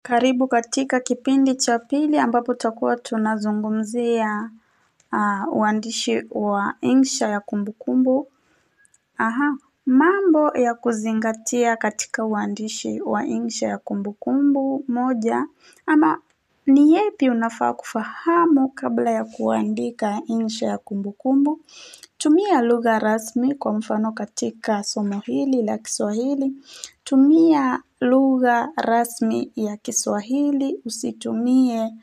Karibu katika kipindi cha pili ambapo tutakuwa tunazungumzia uandishi wa insha ya kumbukumbu. Aha, mambo ya kuzingatia katika uandishi wa insha ya kumbukumbu. Moja, ama ni yepi unafaa kufahamu kabla ya kuandika insha ya kumbukumbu. Tumia lugha rasmi, kwa mfano katika somo hili la Kiswahili. Tumia lugha rasmi ya Kiswahili, usitumie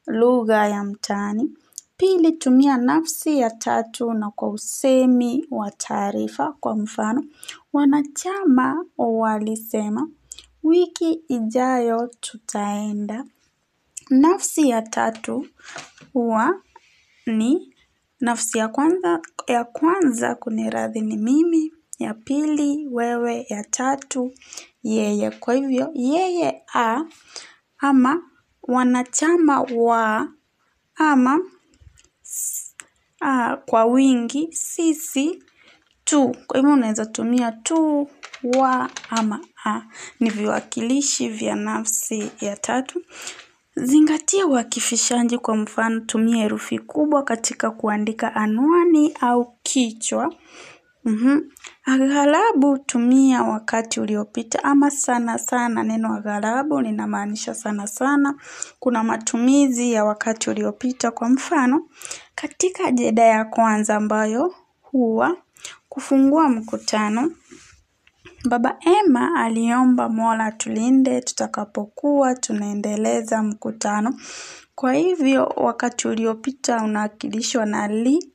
lugha ya mtaani. Pili, tumia nafsi ya tatu na kwa usemi wa taarifa. Kwa mfano, wanachama walisema, wiki ijayo tutaenda. Nafsi ya tatu huwa ni nafsi ya kwanza kuniradhi ni mimi, ya pili wewe, ya tatu yeye. Kwa hivyo yeye a ama wanachama wa ama kwa wingi sisi tu. Kwa hivyo unaweza tumia tu, wa ama a. Ni viwakilishi vya nafsi ya tatu. Zingatia uakifishaji, kwa mfano tumia herufi kubwa katika kuandika anwani au kichwa. Aghalabu tumia wakati uliopita ama sana sana. Neno aghalabu linamaanisha sana sana. Kuna matumizi ya wakati uliopita, kwa mfano katika ajenda ya kwanza ambayo huwa kufungua mkutano. Baba Emma aliomba Mola tulinde tutakapokuwa tunaendeleza mkutano. Kwa hivyo wakati uliopita unawakilishwa na li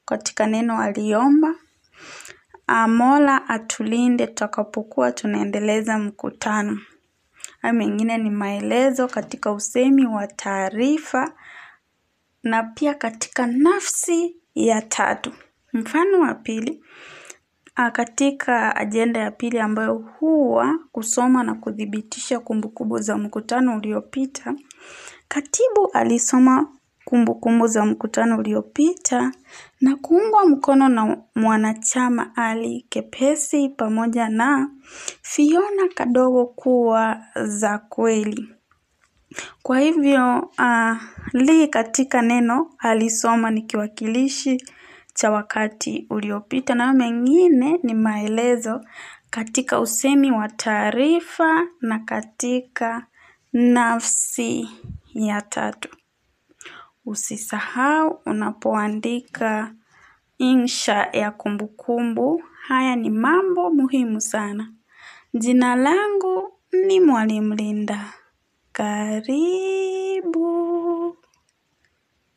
katika neno aliomba. Mola atulinde tutakapokuwa tunaendeleza mkutano. Hayo mengine ni maelezo katika usemi wa taarifa na pia katika nafsi ya tatu. Mfano wa pili, katika ajenda ya pili ambayo huwa kusoma na kuthibitisha kumbukumbu za mkutano uliopita. Katibu alisoma kumbukumbu za mkutano uliopita na kuungwa mkono na mwanachama Ali Kepesi pamoja na Fiona Kadogo kuwa za kweli. Kwa hivyo li katika neno alisoma ni kiwakilishi cha wakati uliopita, na mengine ni maelezo katika usemi wa taarifa na katika nafsi ya tatu. Usisahau unapoandika insha ya kumbukumbu. Haya ni mambo muhimu sana. Jina langu ni Mwalimu Linda. Karibu.